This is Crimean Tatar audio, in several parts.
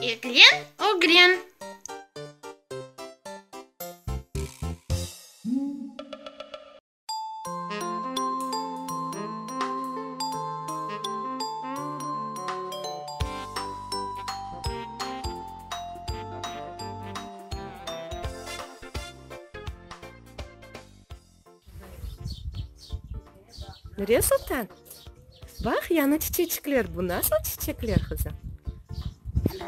Eglen, ögren. Nure Sultan, baq, yañı çiçeçikler, bu nasıl çiçekler, qızım?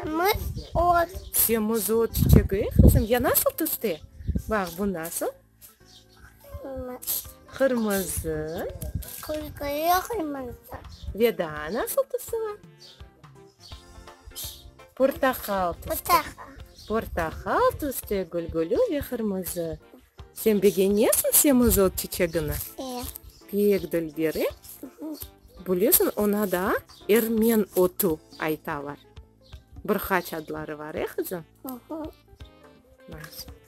Semiz ot. Semiz ot çiçegi, qızım, ya nasıl tüste? Baq, bu nasıl? Qırmızı. Gülgülü qırmızı. Ve daa nasıl tüsü bar? Portaqal tüste. Portaqal. Portaqal tüste, gülgülü ve qırmızı. Sen begenesiñ semiz ot çiçegini? E. Pek dülber, e? Bilesiñ, oña daa ermen otu aytalar. Bir qaç adları var, e, qızım? Hı-hı. Maşallah.